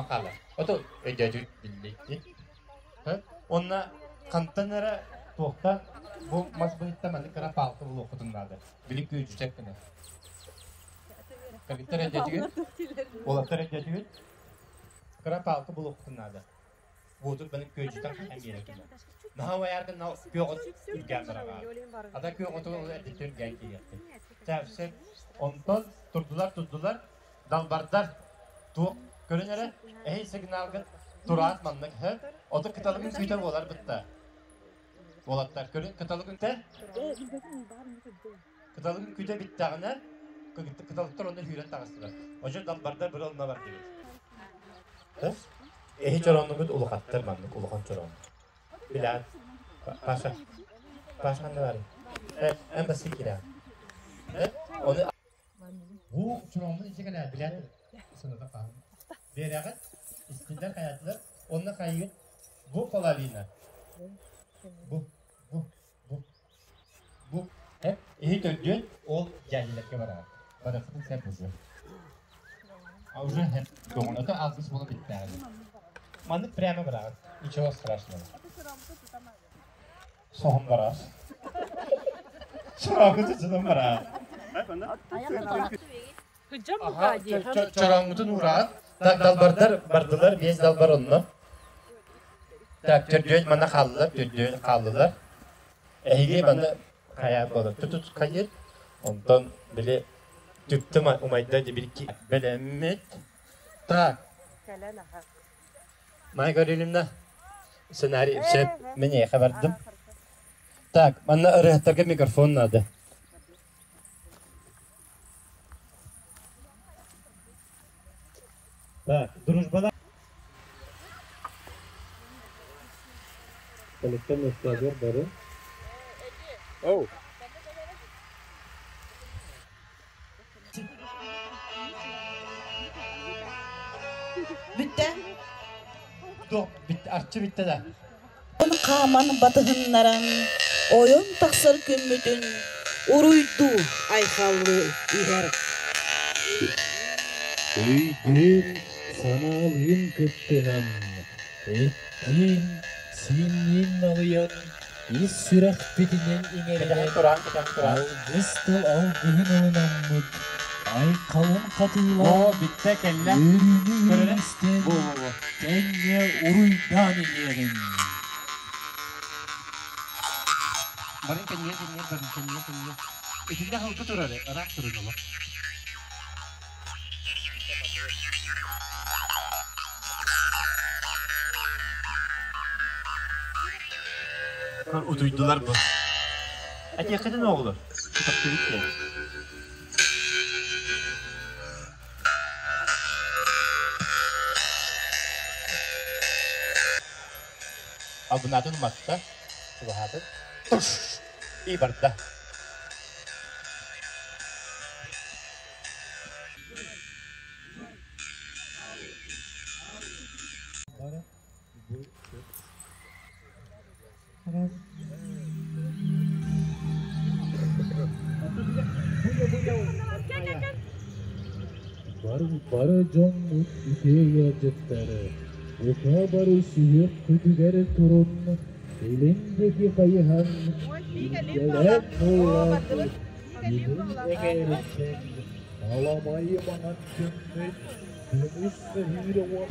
хаалар. Ото өйдөөтүгүт билликки. Онно хантан эрэ туохтан бу мас быһыттан маннык кыра палка булуоххутун наада. Били күөдьүтэр гына. Кыргыттар өйдөөтүгүт? Уолаттар өйдөөтүгүт? Кыра палка булуоххутун наада. Буотут баны күөдьүтэн хаһан биэрэр гына. Наһаа уайааргын күөх от үргээн бараҕа. Ата күөх оту эрдэттэн үргээн киириэхпит. Чэ, онтон турдулар турдулар далбардар туох көрүн эрэ эһи сигналгын тураат маннык һэ оту кыталыгын күүтэ буолар бытта уолаттар көрүн кыталыгын тэ кыталыгын күүтэ бүттэҕинэ кыталыктар онно сүүрэн таҕыстылар очо далбардар быры онно бардыбыт эһи чорооннугут улахаттар маннык улахан чороон билэҕит Паша Паша ханна барый эн бассыы киирэ ону Бу чороҥмун ичэ кэлээ билээт сыната хаһан. Биэрэҕит, истиннэр хайаатылар, онно хайыгыт бу половина. Бу, бу, бу, бу. Иһи төрдүөн ол дьээдьилэргэ бараҕыт. Барахытын сэр уже. А уже доҕоното алгыс буола бүттэҕин. Маннык прямо бараҕыт. Ничего страшного. Соһун бараас. Чороҥҥутун сытан бараа. Чороҥҥутун уураат, так далбардар бардылар, биэс далбар онно. Так, төрдүөн манна хааллылар, төрдүөн хааллылар. Эһиги манна хайаан буолар, тутут хайыр. Онтон били түптүм умайда дибирки бэлэммит. Так. Майя Гаврильевна, сценарий сөп, мин эйиэхэ бардым. Так, манна ырыаһыттарга микрофон надо. Так, дружбала. Коллектив местагер бары. Оу. Бүттэ? Туох бүттэ, арчы бүттэ да. Хааман батыһыннаран, ойон тахсар күммүтүн уруйдуу айхаллыы иһэр. Өйдүүн, санаалыын кыттыһан, эттиин, сиинниин налыйан, ис сүрэхпитинэн иҥэринэн, алгыс тыл алгыһын ылынаммыт, айхалын хатыылаан, Оо, бүттэ, кэллэ. үөрүүнү Көрөрө. үллэстэн, Бу, бу, бу. тэҥҥэ уруйдаан иһиэҕиҥ. Барын кэннигэр, кэннигэр, барын кэннигэр, кэннигэр. Итиннэ халты турар, ыраах турар олох. Утуйдулар бу. Этиэххитин оҕолор, төхтүбүт диэн. Албынатын уматта, чугаһаатын. Туш! И барда. Бары дьоммут үтүө ыалдьыттары, бука бары сүһүөх күтүгэр турун, илин диэки хайыһан, илгэлээх буолаабыт илин эҥээриттэн аламай маҥан күммүт көмүс мөһүүрэ уон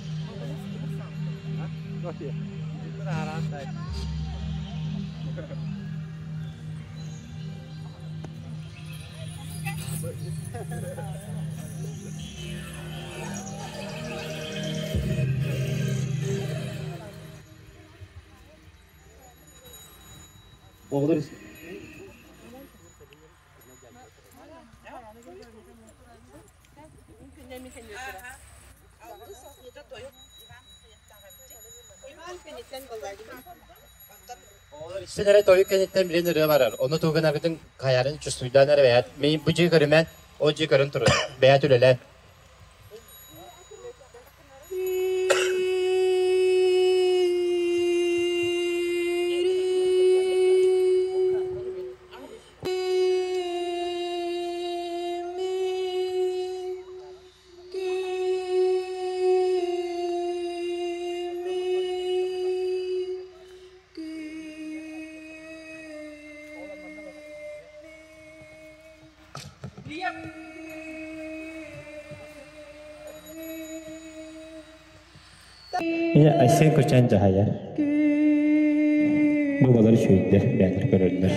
Оҕолор Истин эрэ тойук кэнниттэн билин ырыа барар. Ону тугун аргытын хайарын чувствуйдаан эрэ бэйэт. Мин бу дьиэ көрүмэн, ол дьиэ көрөн турар. Бэйэт үлэлээн. Айсен Кучан дьаһайар. Бу балар үчүгэйдэр, бэйэлэр көрөллөр.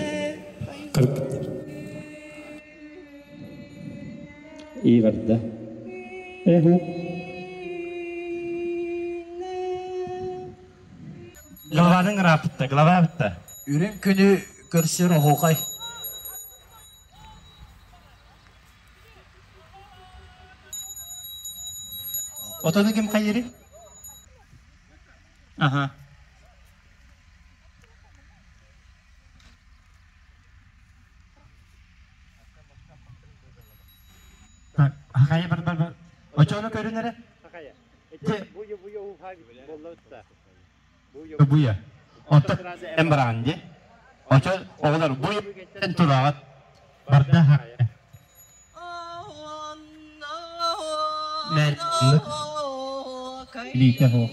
Кыргыттар. И барда. Эху. Главаның ырааппытта, глава бытта. Үрүҥ күнү көрсөр оһуохай. Отону ким хайыры? Аха. Так, хахайа бар бар бар. Очону көрүн эрэ. Буя. Онтон эн бараҕын дии. Очо оҕолор буй тураҕыт. Барда хахайа. Мэр Лиитэ суох.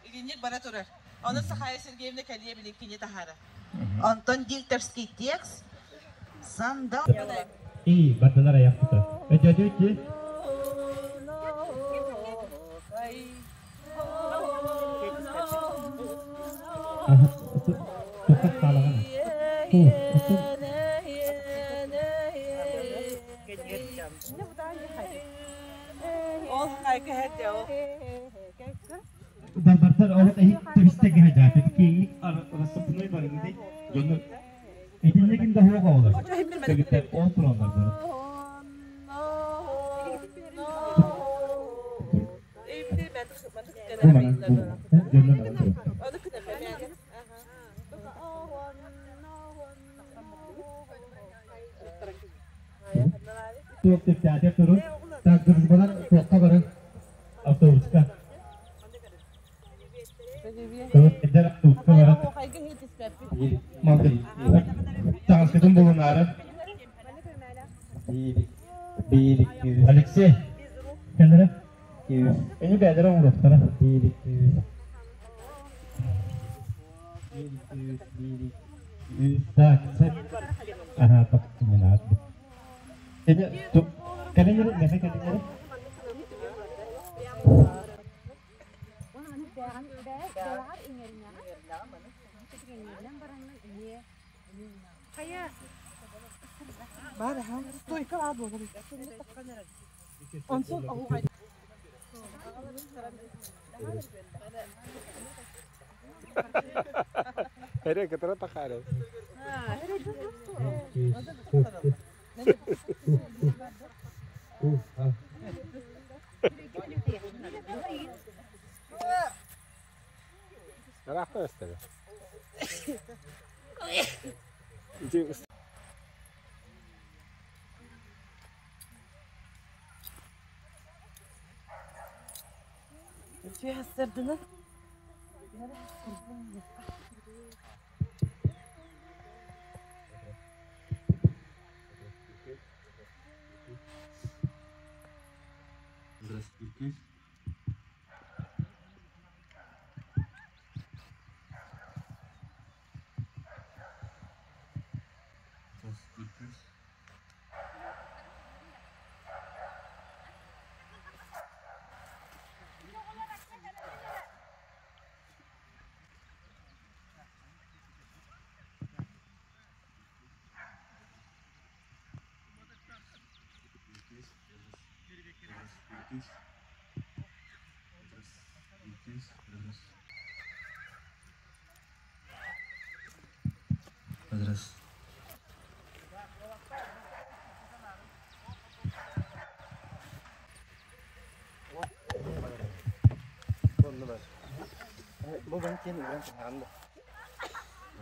Итинник бара турар. Ону Сахая Сергеевна кэлиэ билин кини таһара. Онтон дикторский текст сандал. И бардылар аяқпыта. Өтөтү Тухах хаалаҕана. Ол хайка хэтте ол. Далбартар олох эһик тэбистэгэ хаджааты киэҥник рассыпной барыгыды дьону итиннигин да хуоҕа олор. Тегиттер ол тураннар бары. Бу манан бу дьонно манан турар. Туох тептээте турун. Так дружбалар туохха бары автобуска. Эдэр автобуска баран таҥаскытын булунаары. Алексей, кэлэрэ. Эни бэйэлэрэ оҥоруохтара. Так, сеп. Ага, так, Эни, кэлин мэхэ кэлин Эрэ кытара тахаары. Ыраахта эстебе. Ити Сүйәстірдіні. Здравствуйте.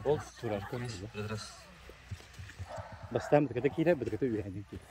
Ол турар көмөс. Бастаан бытыката киирэ, бытыката үөһэнин киирэ.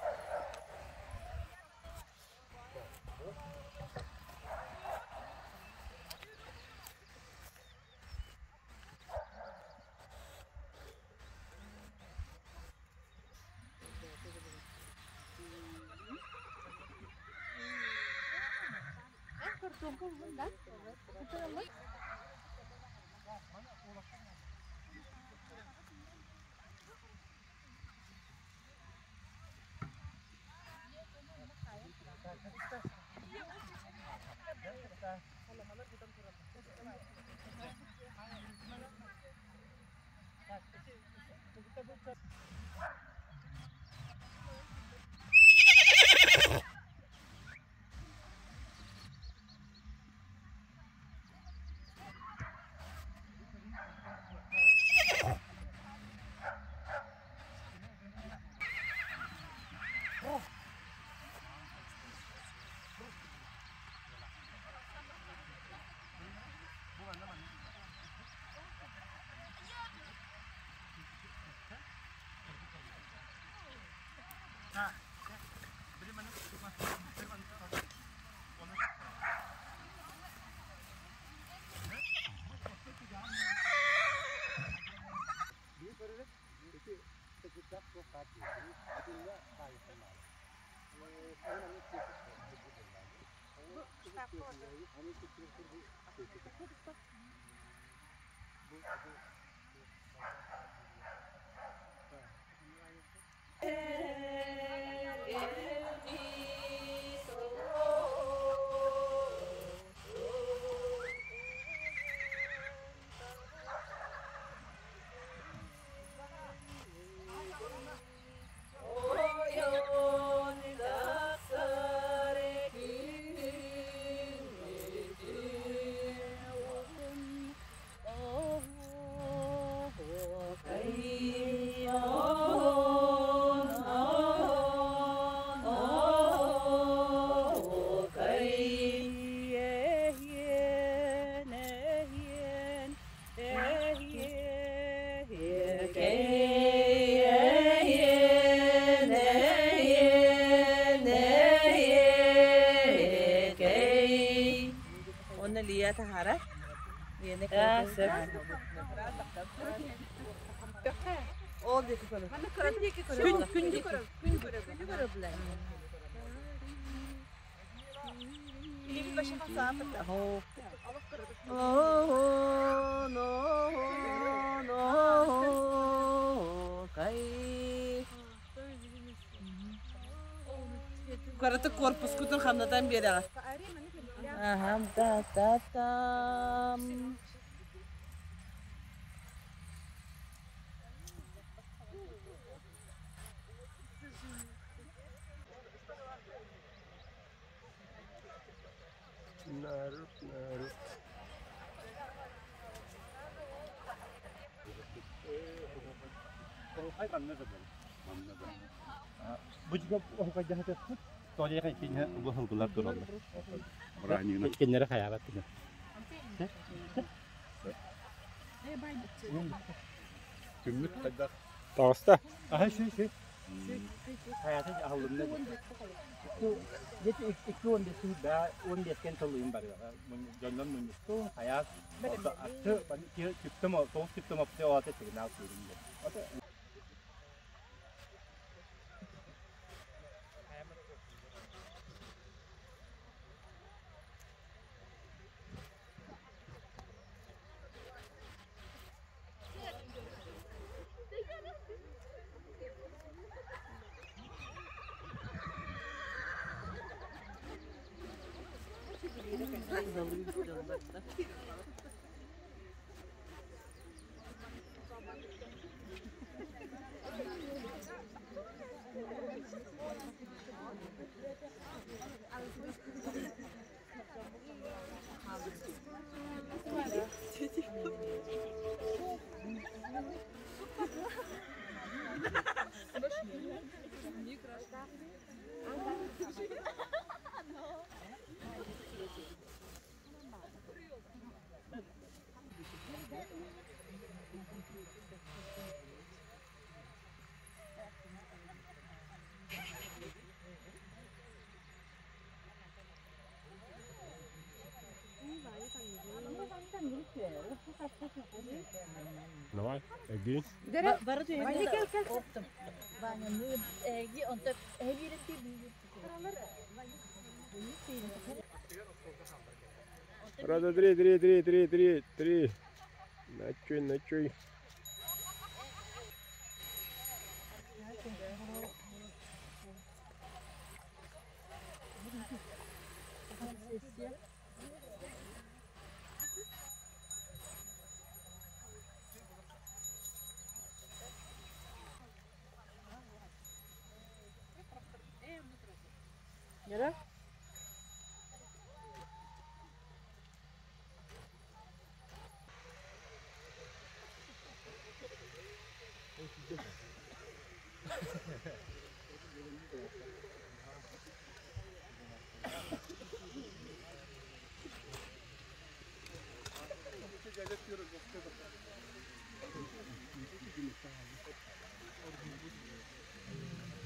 Караты корпускутун хамнатан береға. Ахам та та там. Таҕыста. Давай, эги. Раз, два, три, три, три, три, три, три. Ночуй, ночуй.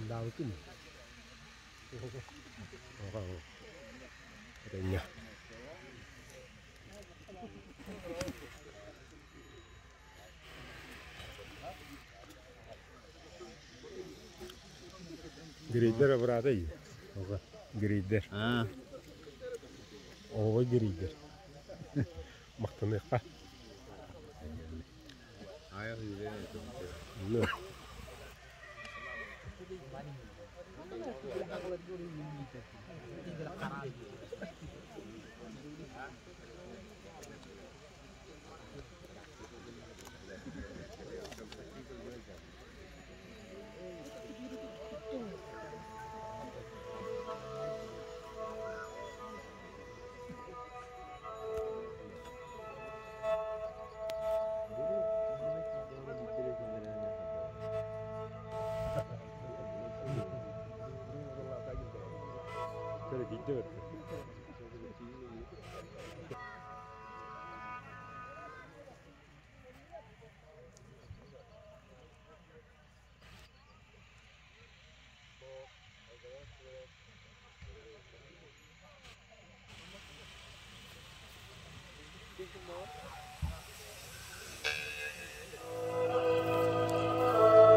Даабытын. Этэҥҥэ. Грейдер абыраата дии. Грейдер. Оҕо грейдер. Махтаныахха. Ну.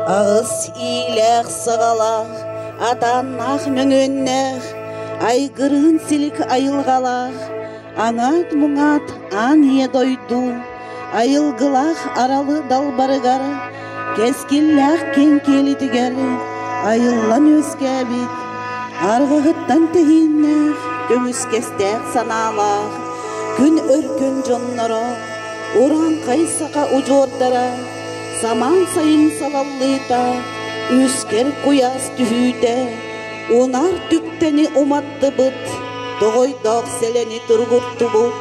Аҕыс иилээх саҕалаах, атааннаах мөҥүөннээх, айгырыын силик айылҕалаах, аҥаат-муҥаат аан ийэ дойду, айылгылаах аралы далбарыгар, кэскиллээх киэҥ киэлитигэр айыллан үөскээбит, арҕаһыттан тэһииннээх, көмүскэстээх санаалаах, күн өркөн дьонноро, урааҥхай саха удьуордара, самаан сайын салаллыыта, үскэр куйаас түһүүтэ, унаар түптэни уматтыбыт, тоҕойдоох сэлэни туругуртубут,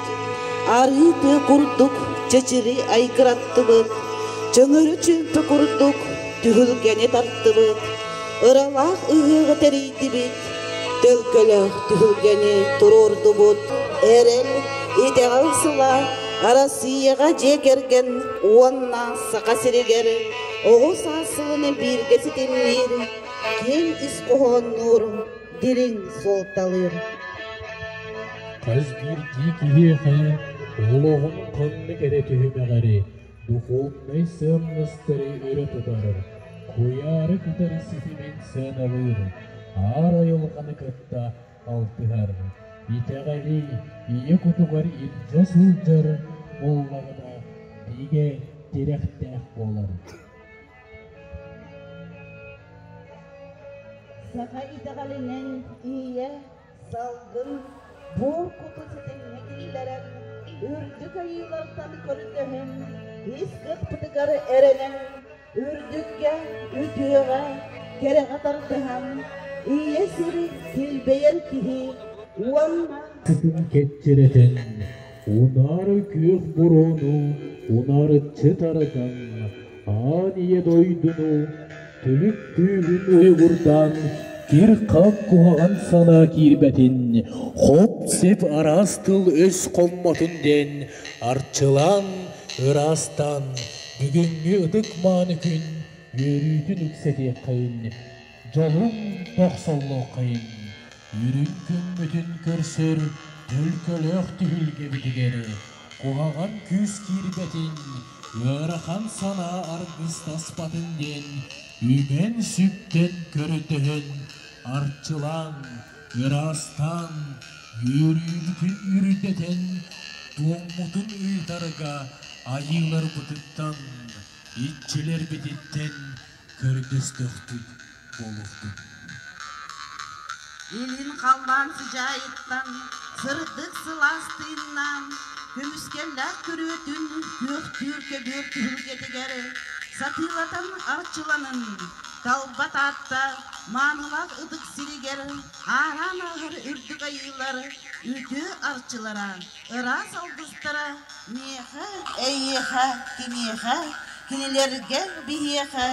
арыы тыа курдук чэчири айгыраттыбыт, чөҥөрү чүмпү курдук түһүлгэни тартыбыт, ыралаах ыһыаҕы тэрийдибит, төлкөлөөх түһүлгэни туруордубут. Эрэл, итэҕэл сыла Арассыыйаҕа дьиэ кэргэн уонна Саха сиригэр оҕо саас сылын бииргэ ситимниир, киэҥ ис хоһооннуур, дириҥ суолталыыр. Хас биирдии киһиэхэ олоҕун ханнык эрэ түһүмэҕэри, духовнай сыаннастары өрө тутар, куйаары кытары ситимин сыаналыыр, аар айылҕаны кытта алтыһар, итэҕэли ийэ кутугар илдьэ сылдьар буоллаҕына бигэ тирэхтээх буолар. Саха итэҕэлинэн ийэ, салгын, буор куту ситимҥэ киллэрэн, үрдүк айыылартан көрдөһөн, ис кыахпытыгар эрэнэн, үрдүккэ, үтүөҕэ, кэрэҕэ тардыһан, ийэ сири килбэйэр киһи уонна Сытын кэччирэтэн, унаар күөх буруону унаарыччы тардан, аан ийэ дойдуну түлүк күүһүн уйгурдаан, кир-хах куһаҕан санаа киирбэтин, хоп-сип араас тыл өс хоммотун диэн арчылаан, ыраастаан, бүгүҥҥү ытык-мааны күн үөрүүтүн үксэтиэххэйин, дьолун тохсоллуоххайын, үрүҥ күммүтүн көрсөр төлкөлөөх түһүлгэбитигэр куһаҕан күүс киирбэтин, ыарахан санаа аргыстаспатын диэн үгэн-сүктэн көрдөһөн, арчылаан, ыраастаан, үөрүүбүтүн үрдэтэн, Туоммутун ыытарга айыыларбытыттан, иччилэрбититтэн көрдөстөхпүт буолуохтун. Илин халлаан сыдьаайыттан сырдык сылаас тыыннаан, көмүскэллээх күрүөтүн күөхтүүр көбүөр түһүлгэтигэр сатыылатан арчыланын, талба Таатта маанылаах ытык сиригэр аараан ааһар үрдүк айыылар үтүө арчылара, ыраас алгыстара миэхэ, эйиэхэ, киниэхэ, кинилэргэ, биһиэхэ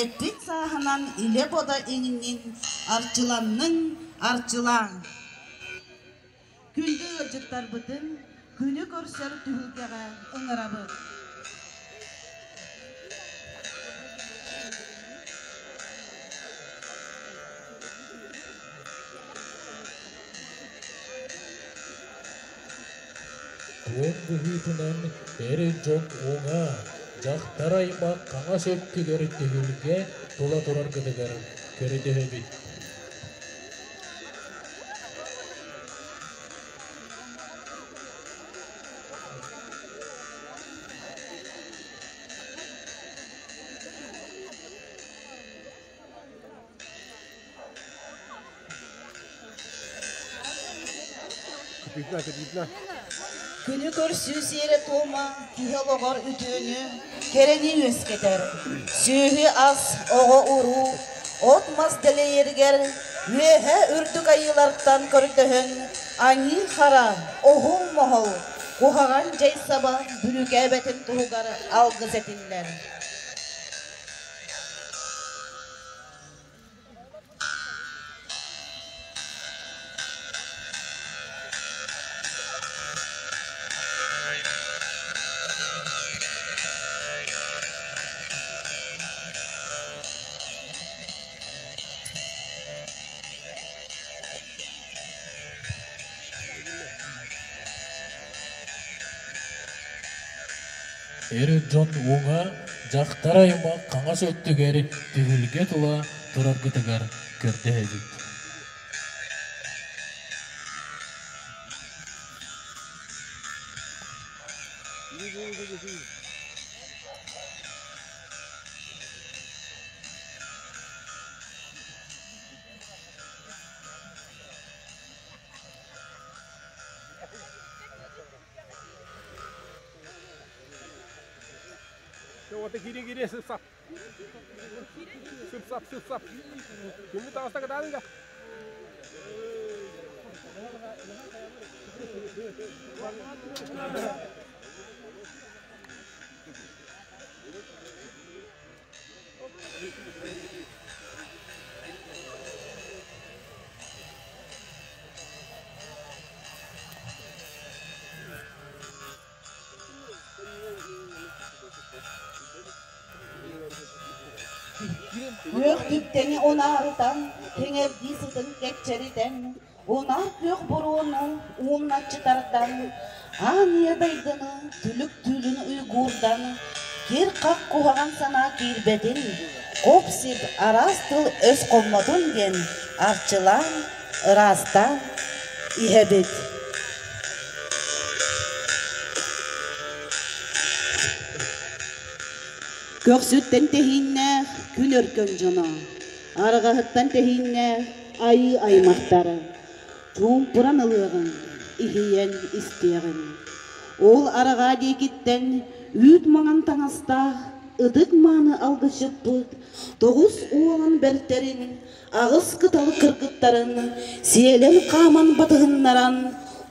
эппит сааһынан илэ-бодо иҥнин, арчыланныҥ, арчылааҥ. Күндү ыалдьыттарбытын күнү көрсөр түһүлгэҕэ ыҥырабыт. Туом быһыытынан эр дьон уҥа, дьахтар аймах хаҥас өттүгэр түһүлгэ тула тураргытыгар көрдөһөбүт. Күнү көрсүү сиэрэ-туома киһи олоҕор үтүөнү, кэрэни үөскэтэр. Сүөһү-ас, оҕо-уруу, от-мас дэлэйэригэр үөһэ үрдүк айыылартан көрдөһөн аньыы-хара, оһул-моһол, куһаҕан дьай саба бүрүүкээбэтин туһугар алгыс этиллэр. Эр дьон уҥа, дьахтар аймах хаҥас өттүгэр түһүлгэ тула тураргытыгар көрдөһөбүт. Кири-кири сып-сап. Сып-сап, сып-сап. Күммүт таҕыста кытаанын Күөх түптэни унаарытан, кэҥэрдии сытын кэччэритэн, унаар күөх буруону уунначчы тардан, аан ийэ дайдыны түлүк түүлүн уйгуурдан, кир-хах куһаҕан санаа киирбэтин, хоп-сип араас тыл өс хоммотун диэн арчылаан, ыраастаан иһэбит. Көхсүттэн тэһииннээх күн өркөн дьоно, арҕаһыттан тэһииннээх айыы аймахтара, чуумпуран ылыаҕыҥ, иһийэн истиэҕиҥ. Ол арҕаа диэкиттэн үүт маҥан таҥастаах ытык мааны алгысчыппыт тоҕус уолан бэртэрин аҕыс кыталы кыргыттарын сиэлэн хааман батыһыннаран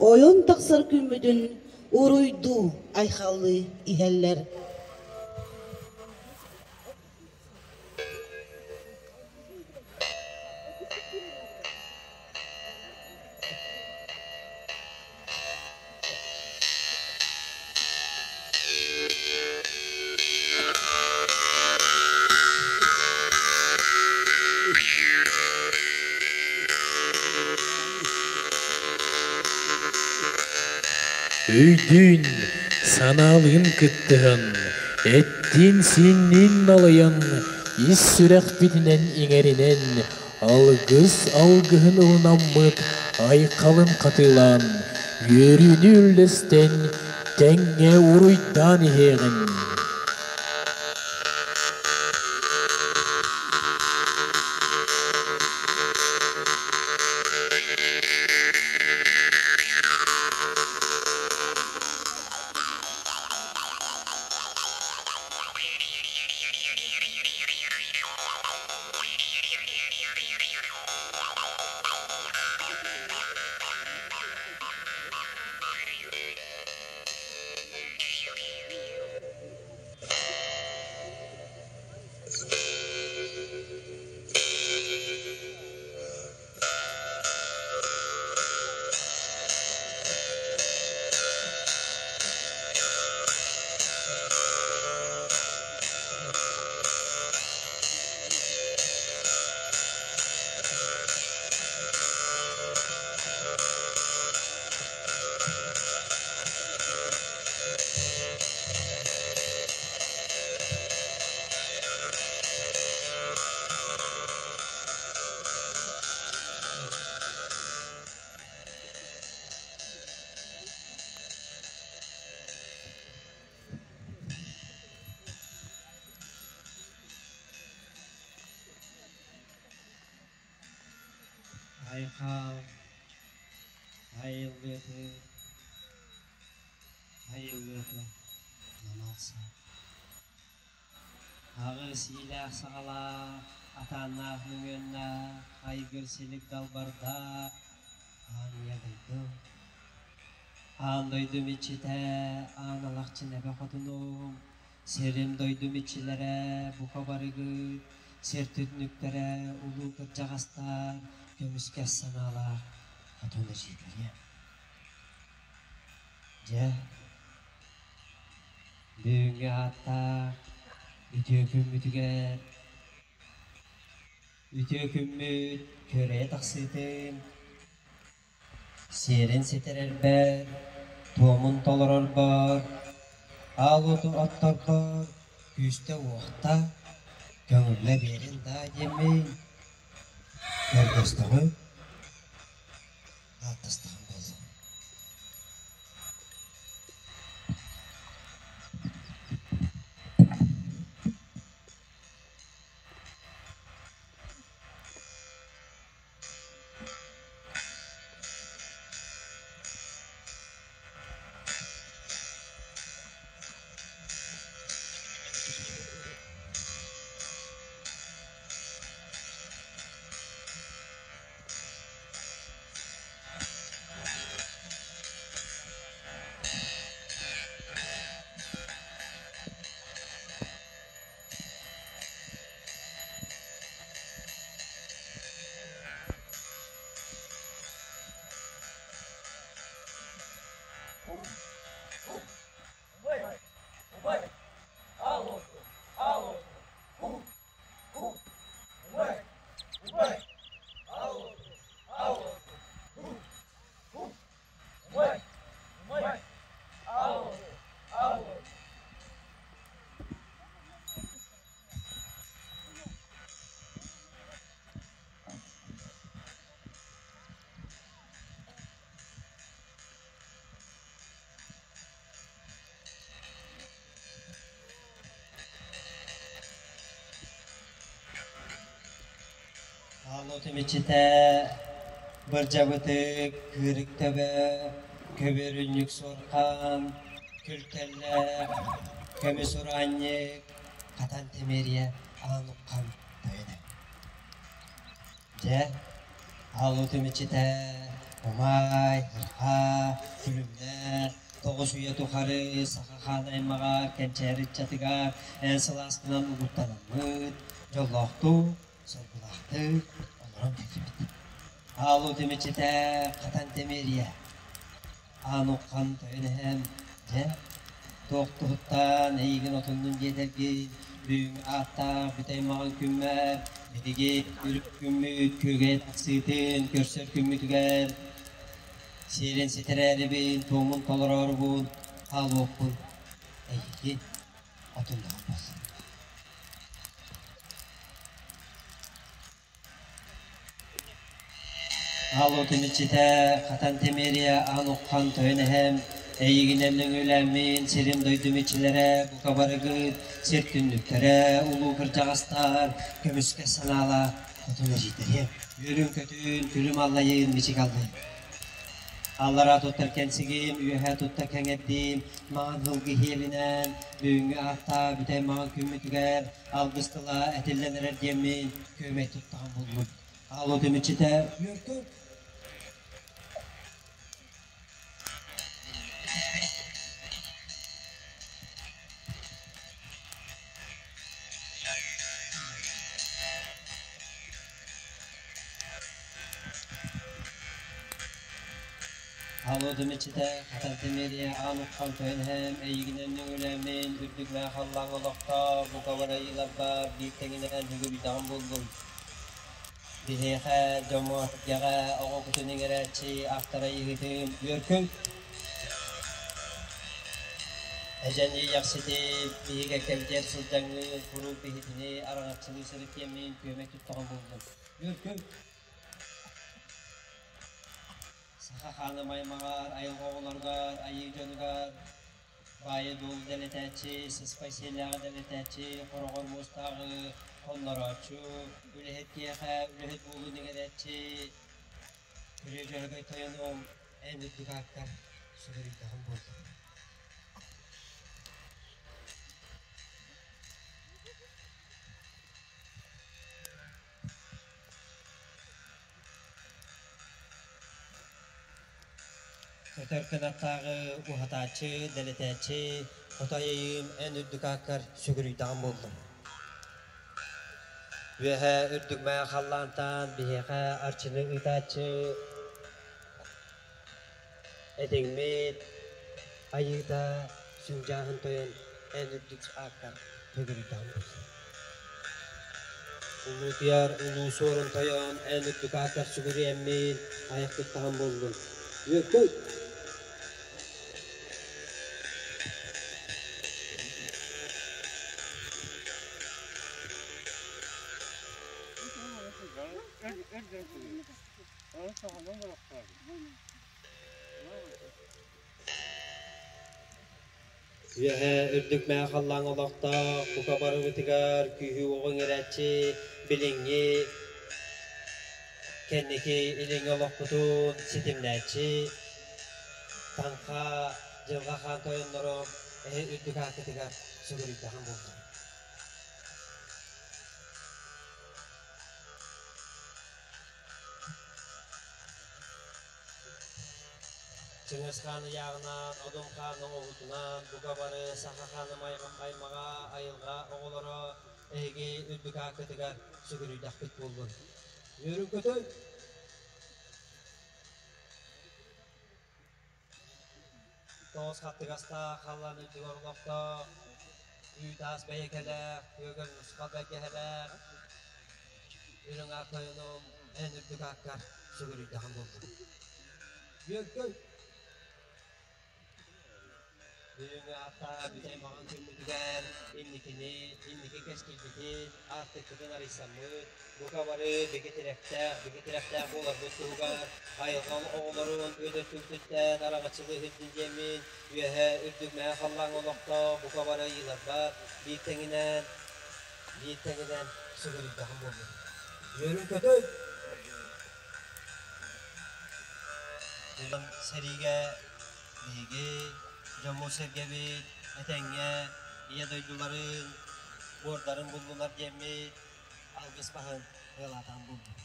ойон тахсар күммүтүн уруйдуу айхаллыы иһэллэр. Өйдүүн, санаалыын кыттыһан, эттиин-сиинниин налыйан, ис сүрэхпитинэн иҥэринэн, алгыс алгыһын ылынаммыт айхалын хатылаан, үөрүүнү үллэстэн, Тэҥҥэ уруйдаан иһиэҕиҥ. Айхал, айылгыты, айылгыты намалса. Аҕыс иилээх саҕалаах, атааннаах мөҥүөннээх, айгыр силик далбардаах, аан ийэ дойду. Аан дойдум иччитэ, аан алахчын эбэ хотунум, сирим дойдум иччилэрэ, бука барыгыт, сир түннүктэрэ, улуу кырдьаҕастар, көмүскэс санаалаах хотун эдьиийдэрэ. Дьэ, бүгүҥҥү ааттаах үтүө күммүтүгэр үтүө күммүт күөрэйэ тахсыытын сиэрин ситэрэрбэр, туомун толорорбор, аал уоту отторбор күүстэ-уохта көҥүллэ биэрин даа диэммин көрдөстөҕүм, ааттастаҕым буолла. Аал уотум иччитэ бырдьабытык, кыырык төбө, көбүөрүнньүк суорҕан, күлтэллээх, көмүс ураанньык, хатан тимириэ аан уххан тойоно. Дьэ, аал уотум иччитэ умай, ырха, күлүмнэ, тоҕус үйэ тухары саха хаан аймаҕар, кэнчээри ыччатыгар эн сылааскынан угуттанаммыт, дьоллоохтук, соргулаахтык олорон кэллибит. Аал уотум иччитэ хатан тимириэ, аан уххан тойон эһэм, дьэ, туох туһуттан эйигин отуннун диэтэргин, бүгүҥҥү ааттаах бүтэй маҕан күммэр, биһиги үрүт күммүт күөгэй тахсыытын көрсөр күммүтүгэр сиэрин ситэрээрибин, туомун толороорубун, хаалуохпун эйигин отуннаҕым буолла. Аал уотун иччитэ, хатан тимириэ, аан уххан тойон эһэм, Эйигинэн нөҥүөлээммин сирим дойдум иччилэрэ, бука барыгыт, сир түннүктэрэ, улуу кырдьаҕастар, көмүскэс санаалаах хотун эдьиийдэриэм. Үөрүм-көтүн, күлүм аллайын, мичик аллайын. Аллараа туттар кэнсигим, үөһээ туттар кэҥэрдиим, маҥан һылгы иһиэлинэн, бүгүҥҥү ааттаа бүтэй маҥан күммүтүгэр алгыс тыла этиллэн эрэр диэммин күөмэй туттаҕым буллум. Алло түмүччүтэ үөркүн. Алло түмүччүтэ хатан тимириэ аан уххан тойон эһэм эйигинэн нөҥүлээммин үрдүк мээх халлааҥ олохтоох бука барайыыларбар биир тэҥинэн бүгүрүйдэҕим буоллун. Биһиэхэ, дьоҥҥо-сэргэҕэ оҕо кутун иҥэрээччи автора ыйыһыытын үөркүн. Эдьэн иэйэхсити биһиги кэбитиэр сылдьаҥҥын куруук биһитини араҥаччылыы сырыт диэммин күөмэй туттаҕын буллум. Үөркүн. Саха хаана аймаҕар, айылҕа оҕолоругар, айыы дьонугар Баайы-дуол дэлэтээччи, сыспай сиэллээҕи дэлэтээччи, хороҕор муостааҕы хоннорооччу, үлэһит киһиэхэ үлэһит буолуу иҥэрээччи, Күрүө Дьөһөгөй тойонум, эн үрдүк ааккар сүгүрүйдэҕим буоллун. Көтөр кынаттааҕы уһатааччы, дэлэтээччи, хотой айыым эн үрдүк ааккар сүгүрүйдэҕим буоллун. Үөһэ үрдүк мэҥэ халлаантан биһиэхэ арчыны ыытааччы этиҥмит айыыта сүҥдьааһын тойон эн үрдүк ааккар сүгүрүйдэҕим буоллун. Улуутуйар улуу суорун тойон эн үрдүк ааккар сүгүрүйэммин айах туттаһан буоллун. Үөккүй! Үөһээ үрдүк мэҥэ халлааҥ олохтоох, бука барыбытыгар күүһү-уоҕу иҥэрээччи, билиҥҥи, кэнники илиҥҥи олохпутун ситимнээччи, Таҥха, Дьылҕа Хаан тойоннорум эһи үрдүк ааккытыгар сүгүрүйдэҕим буоллун. Чыҥыс Хаан ыйааҕынан, Одун Хаан оҥоһуутунан бука бары саха хааным аймаҕа, айылҕа оҕолоро эһиги үрдүк ааккытыгар сүгүрүйдэхпит буоллун. Үөрүн-көтүн! Тоҕус хаттыгастаах халлаан үрдүгэр олохтоох, үүт-аас бэйэкэлээх, күөгэл нусхал бэргэһэлээх, үрүҥ аар тойонум эн үрдүк ааккар сүгүрүйдэҕим буоллун. Үөркүй! Бүгүҥҥү ааттаах бүтэй маҕан күммүтүгэр инникини, инники кэскилбитин, аартыкпытын арыйсаммыт, бука бары бигэ тирэхтээх, бигэ тирэхтээх буоларбыт туһугар айылҕа оҕолорун үөдүттүбүтүттэн араҥаччылыы иһирдин диэммин, үөһэ үрдүк мэҥэ халлааҥҥа олохтоох бука бары ыйыыларбар биир тэҥинэн, биир тэҥинэн сүгүрүйдэҕим буоллун. Үөрүн-көтүн! Сэриигэ биһиги дьоммут-сэргэбит этэҥҥэ Ийэ дойдуларын, буордарын буллулар диэммит алгыс баһын ыалаатаҕым буоллун.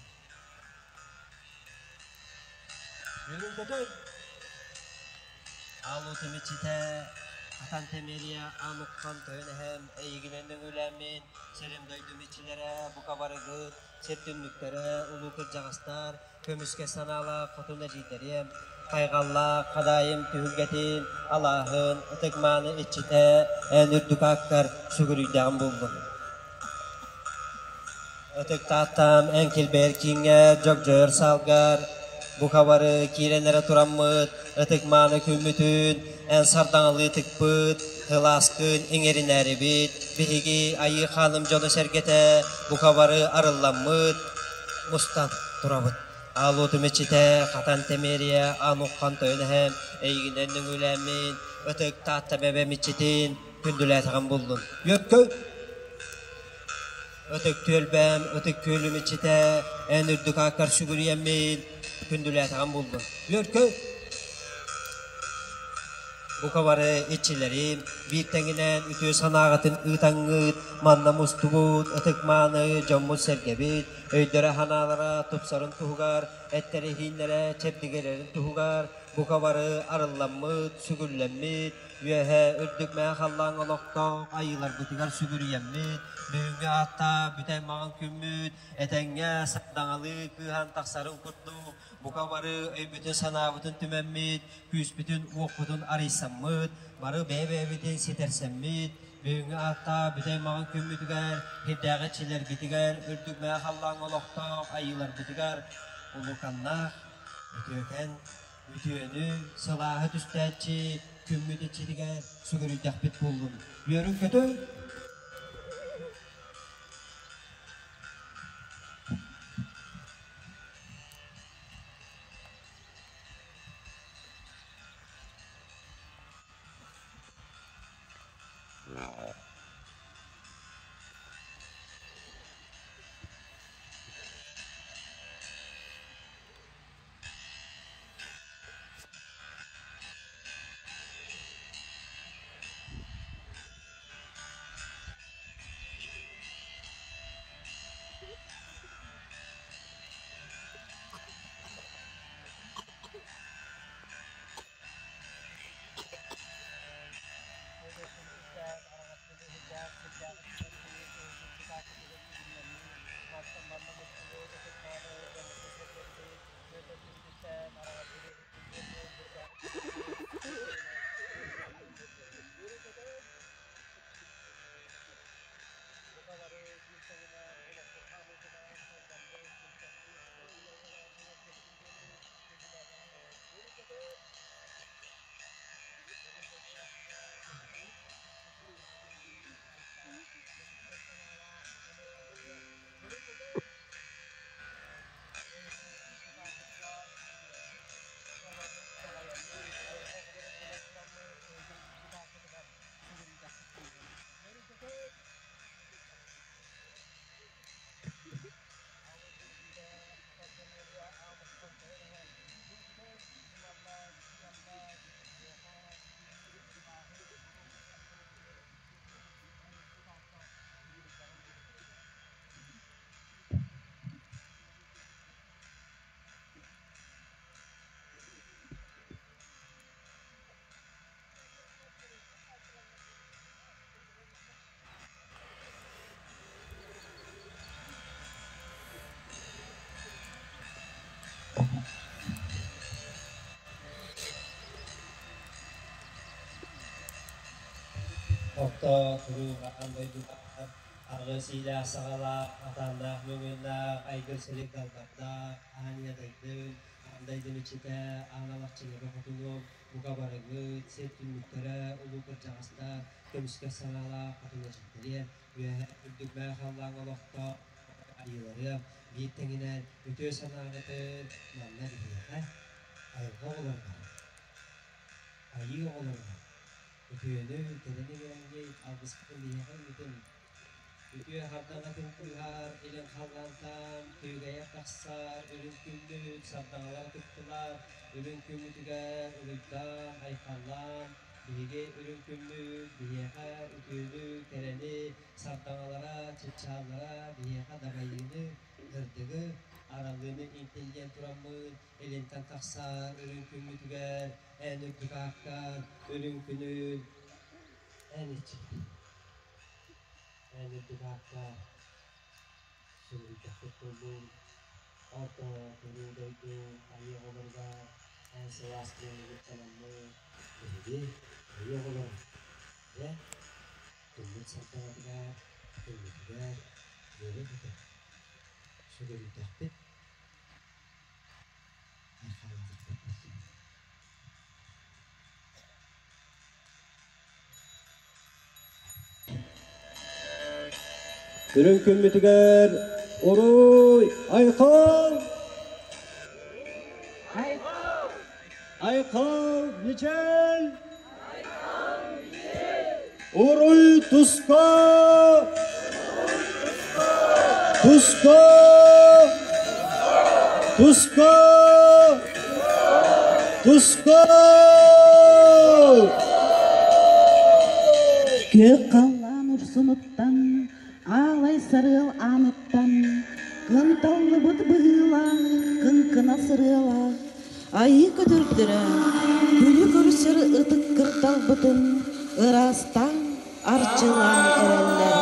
Үөрүн-көтүн! Аал уотум иччитэ Хатан Тэмиэрийэ аан уххан тойон эһэм эйигинэн нөҥүөлээммин сирим дойдум иччилэрэ бука барыгыт сир түннүктэрэ, улуу кырдьаҕастар, көмүскэ санаалаах хотун эдьиийдэриэм, хайҕаллаах хадаайым түһүлгэтин, алааһын, ытык-мааны иччитэ эн үрдүк ааккар сүгүрүйдэҕим буоллун. Ытык Тааттам эн килбэйэр кииҥҥэ дьогдьойор саалгар бука бары киирэн эрэ тураммыт ытык-мааны күммүтүн эн сардаҥалыы тыкпыт, кылааскын иҥэринээрибит, биһиги айыы хааным дьоно-сэргэтэ бука бары арылламмыт, мустан турабыт. Аал уотум иччитэ, хатан тэмиэрийэ, аан уххан тойон эһэм, эйигинэн нөҥүөлээммин, ытык Таатта бэбэм иччитин, күндүлээтэҕим буллун. Үөккө! Ытык түөлбэм, ытык күөлүм иччитэ, эн үрдүк ааккар сүгүрүйэммин, күндүлээтэҕим буллун. Үөркө! Бука бары иччилэрим, биир тэҥинэн үтүө санааҕытын ыытаҥҥыт, манна мустубут ытык-мааны дьоммут-сэргэбит, өйдөрө-санаалара тупсарын туһугар, эттэрэ-иһииннэрэ чэбдигирэрин туһугар, бука бары арылламмыт, сүгүллэммит, үөһэ үрдүк мэҥэ халлааҥҥа олохтоох айыыларбытыгар сүгүрүйэммит, бүгүҥҥү ааттаах бүтэй маҥан күммүт этэҥҥэ сардаҥалыы кыыһан тахсарын курдук, бука бары өйбүтүн-санаабытын түмэммит, күүспүтүн-уохпутун арыйсаммыт, бары бэйэ-бэйэбитин ситэрсэммит, бүгүҥҥү ааттаах бүтэй маҥан күммүтүгэр, сирдээҕи иччилэрбитигэр, үрдүк мэҥэ халлааҥҥа олохтоох айыыларбытыгар улууканнаах, үтүөкэн, үтүөнү, сылааһы түстээччи күммүт иччитигэр сүгүрүйдэхпит буоллун. Үөрүҥ-көтүҥ! Орто туруу аан дойдуга аҕыс иилээх-саҕалаах, атааннаах мөҥүөннээх, айгыр-силик далбардаах, аан ийэ дойдун, аан дойдун иччитэ, аан алахчыныга хотунуом, бука барыгыт, сир түннүктэрэ, улуу кырдьаҕастар, көмүскэс санаалаах хотун эдьиийдэриэм, үөһэ үрдүк мээх халлааҥҥа олохтоох айыыларыам, биир тэҥинэн үтүө санааҕытын манна биһиэхэ, айылҕа оҕолоругар, айыы оҕолоругар Үтүөнү, кэрэни бирэҥҥит, алгыскытын биһиэхэ ыытыҥ. Үтүө хардаҥатын кыыһар, илин халлаантан күөгэйэр тахсар, үрүҥ күммүт сардаҥалар кыттылар, үрүҥ күммүтүгэр уруйдаан, айхаллаан, биһиги үрүҥ күммүт биһиэхэ үтүөнү, кэрэни, сардаҥалара, чыпчааллара биһиэхэ дабайыыны, сырдыгы, араллыыны иҥтиллиэн тураммыт, илинтэн тахсар үрүҥ күммүтүгэр эн үрдүк ааккар үрүҥ күнүн эн иччигин эн үрдүк ааккар сүгүрүйдэхпит буоллун орто туруу дойду айыы оҕолоругар эн сылаас тыыныгыттанаммыт биһиги айыы оҕолор дьэ күммүт сардаҥатыгар күммүтүгэр үөрэ-көтө сүгүрүйдэхпит Үрүҥ күммүтүгэр уруй айхал! Айхал Мичел! Уруй Туска! Туска! Туска! Туска! Күөх халлаан урсунуттан, аалай сарыал ааныттан, кынталлыбыт быһыылаах, кыҥкына сырыалаах, айыы көтөрдөрө, күнү көрсөр ытык кырдалбытын ыраастаан, арчылаан эрэллэр.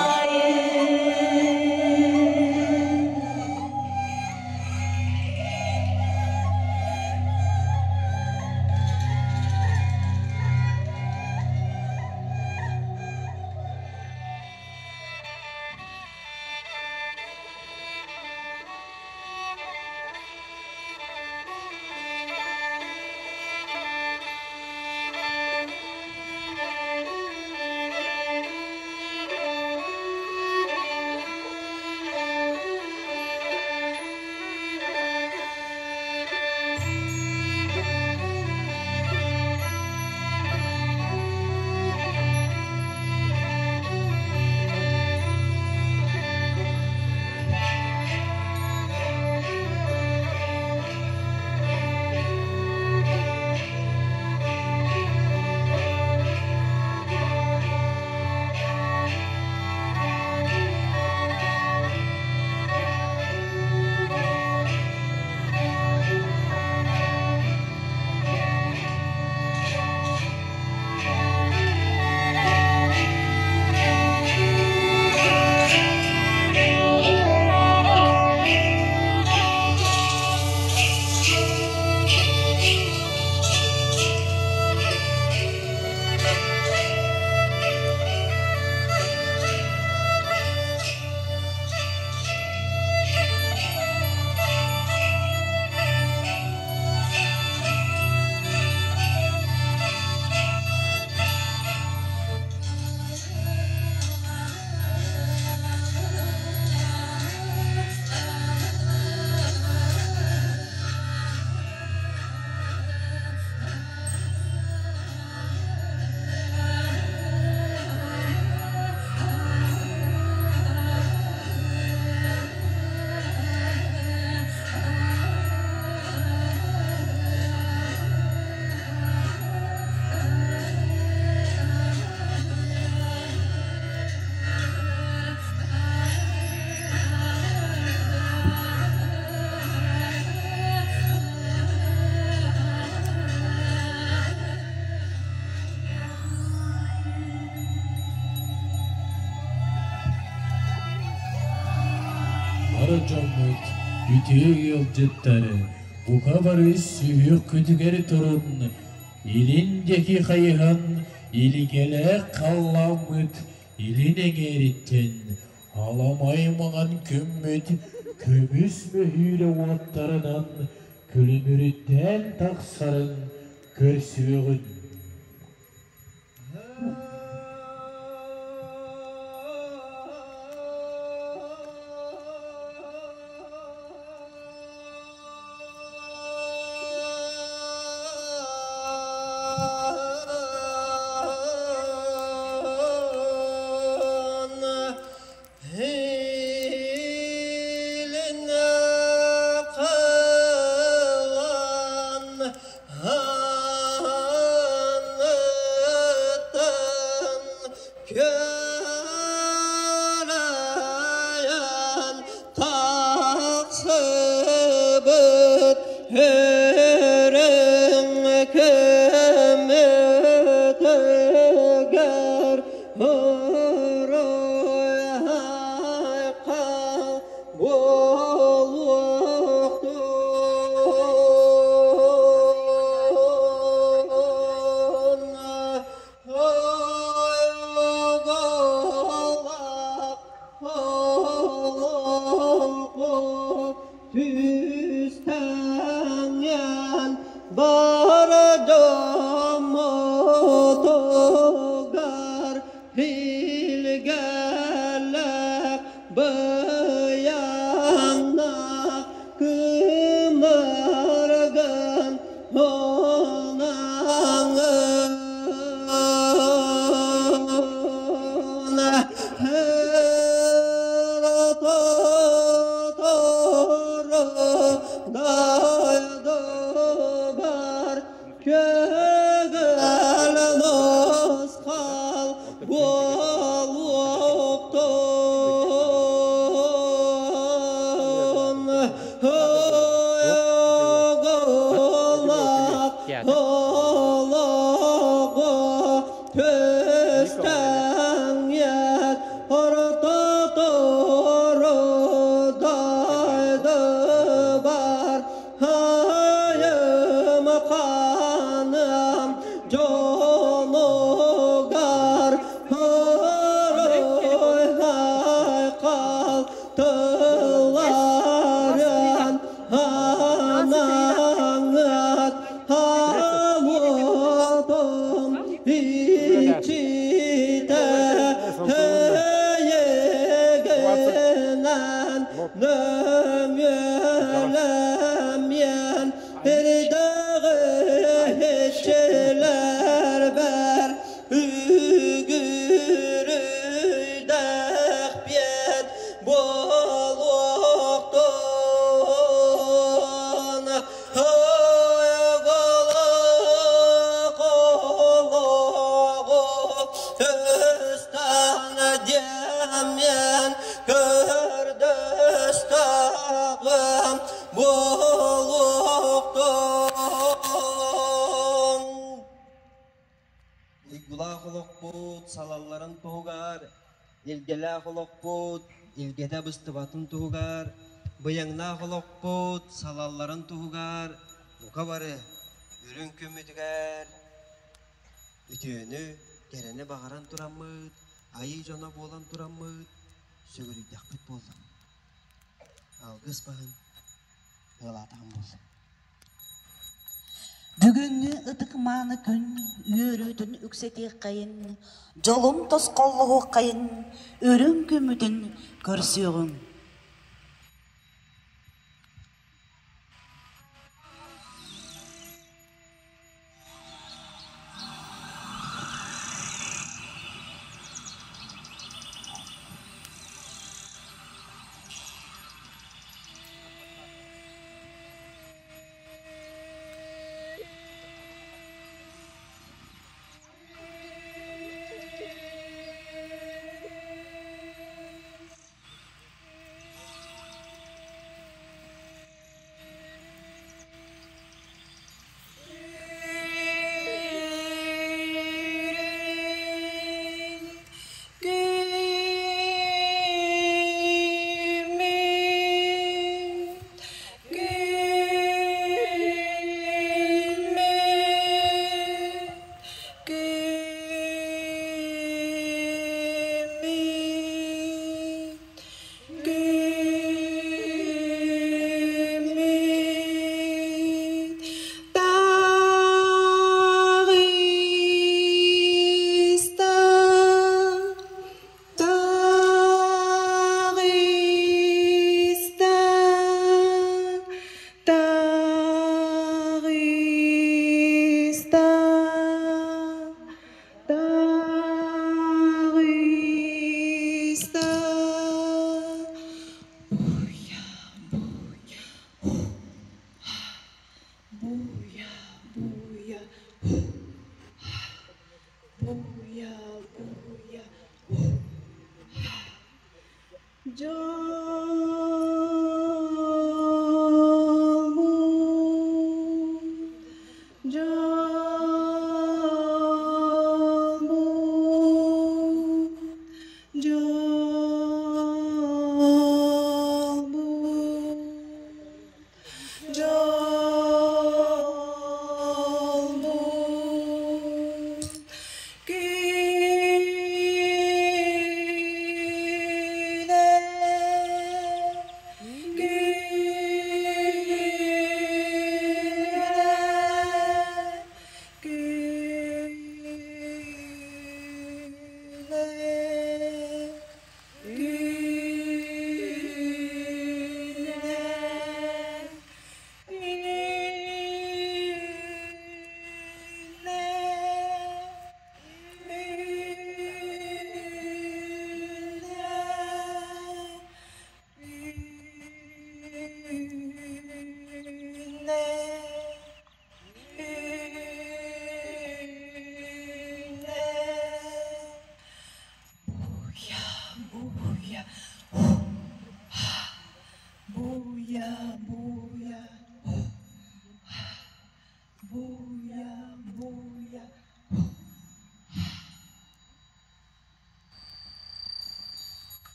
Бары дьоммут, үтүө ыалдьыттары, бука бары сүһүөх күтүгэр турун, илин диэки хайыһан, илгэлээх халлааммыт илин эҥээриттэн аламай маҥан күммүт көмүс мөһүүрэ уоттарынан күлүмүрүттээн тахсарын көрсүөҕүн. Быйанна кымырган. Көстәңет орто тору дайды бар Хайым қаным жонугар Хырой хайқал тыларын Анаңат алудым ичите Heyegenen nömyölemyen bir dağı hiçler ber Үгүрүдэх бет болуқтун Деммен көрдөстағым болуқтун Уйгулаах олохпут салалларын туһугар, илгэлээх олохпут илгэтэ быстыбатын туһугар, быйаҥнаах олохпут салалларын туһугар, бука бары үрүҥ күммүтүгэр үтүөнү, кэрэни баҕаран тураммыт, айыы дьоно буолан тураммыт, сүгүрүйдэхпит буоллун. Алгыс баһын ыалаатаҕым буоллун. Бүгүҥҥү ытык-мааны күн үөрүүтүн үксэтиэххэйин, дьолун тосхоллоһуоххайын, үрүҥ күммүтүн көрсүөҕүҥ. Күнэ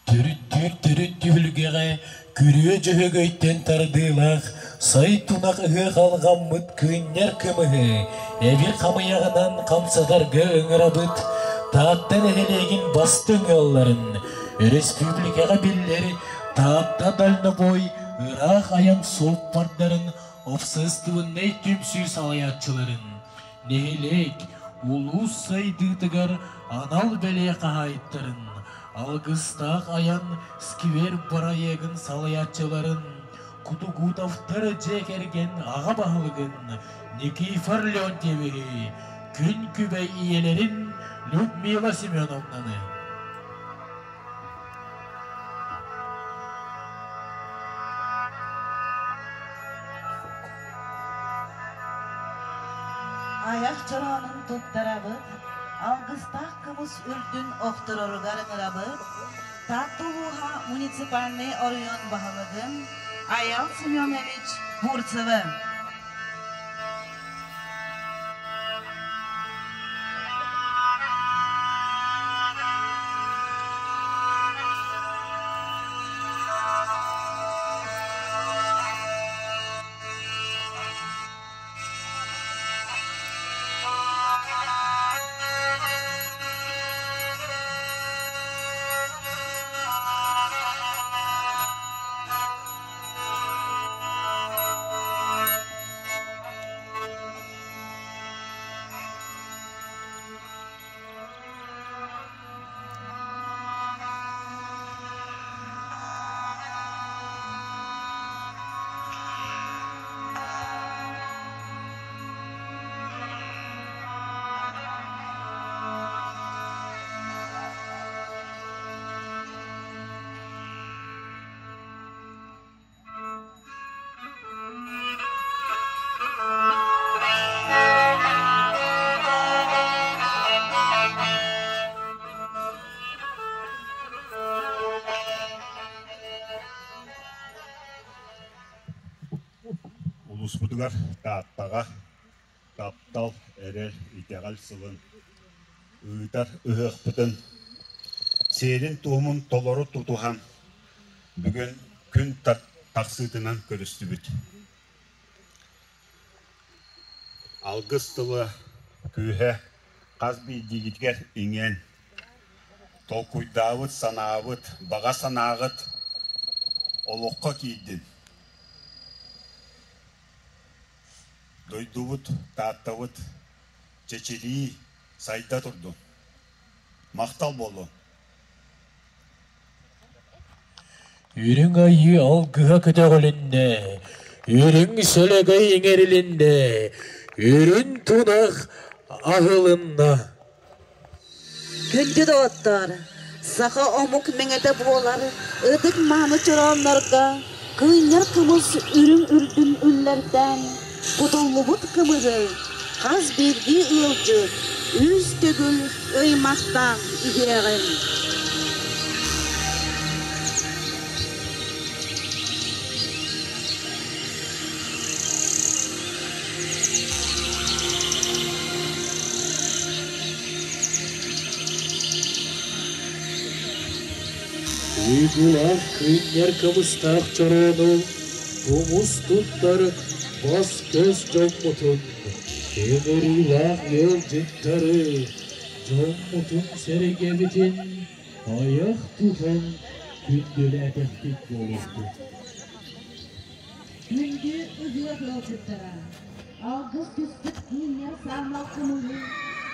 Төрүттүүр төрүт түһүлгэҕэ күрүө дьөһөгөйтөн тардыылаах сай тунах ыһыах алҕаммыт кыынньар кымыһы эбир хамыйаҕынан хамсатарга ыҥырабыт Таатта нэһилиэгин бастыҥ ыалларын, өрөспүүбүлүкэҕэ биллэр Таатта дальнобой ыраах айан суоппардарын уопсастыбаннай түмсүү салайааччыларын, нэһилиэк, улуус сайдыытыгар анал бэлиэ хаһаайыттарын, алгыстаах айан сквер бырайыагын салайааччыларын, Кутугутовтар дьиэ кэргэн аҕа баһылыгын Никифор Леонтьевиһы, күн күбэй ийэлэрин Людмила Семеновнаны. Айах чороонун туттарабыт, алгыстаах кымыс үрдүн охтороругар ыҥырабыт, Таатта улууһа муниципальнай оройуон баһылыгын Айал Семенович Бурцевы. Улууспутугар Тааттаҕа таптал, эрэл, итэҕэл сылын ыытар ыһыахпытын сиэрин-туомун толору тутуһан бүгүн күн тахсыытынан көрүстүбүт. Алгыс тыла күүһэ хас биирдиигитигэр иҥэн, толкуйдаабыт санаабыт, баҕа санааҕыт олоххо киирдин. Дойдубут, Тааттабыт чэчирии, сайда турдун. Махтал буоллун! Үрүҥ айыы алгыһа көтөҕүлүннэ, үрүҥ сөлөгөй иҥэрилиннэ, үрүҥ тунах аһылынна. Күндү доҕоттоор, саха омук мэҥэтэ буолар ытык мааны чорооннорго кыынньар кымыс үрүҥ үрдүн үллэрдээн, кутуллубут кымыһы хас биирдии ыалдьыт үс төгүл ыймахтаан иһиэҕиҥ. Уйгулаах кыынньар кымыстаах чороону тумус туттар бас-көс дьоммутун, ыҥырыылаах ыалдьыттары, дьоммутун-сэргэбитин айах тутан күндүлээтэхпит буолуохтун. Күндү ыһыах ыалдьыттара, алгыс түспүт кииннэр саамал кымыһы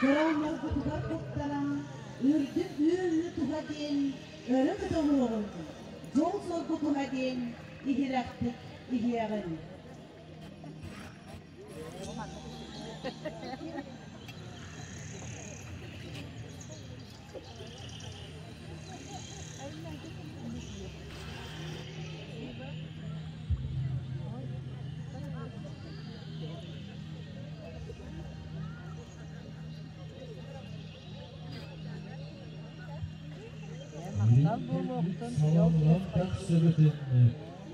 чороонноргутугар туттаран, үрдүк үөрүү туһа диэн өрө көтөҕүөҕүҥ, дьол-соргу туһа диэн иһирэхтик иһиэҕиҥ. Саламлан тахсыбытын,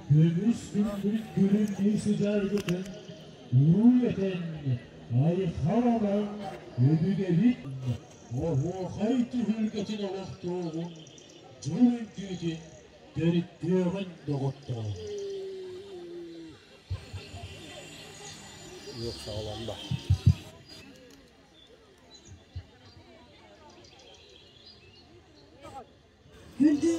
көмүс күлбүт күлүмнүү сыдьаарбытын уруу этэн, айхал ылан өбүгэбит оһуохай түһүлгэтин олохтуоҕун. Дьыл үҥкүүтүн төрүттүөҕүн доҕоттоор. Yok sağlamda. Күндү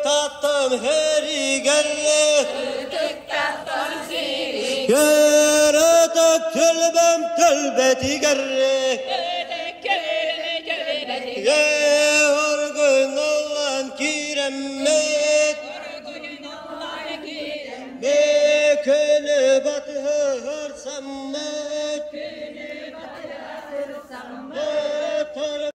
Tattım her gelle. Төлбөм төлбөтүгэр Оргуналлан киирэммит Көлө батыһар саммыт.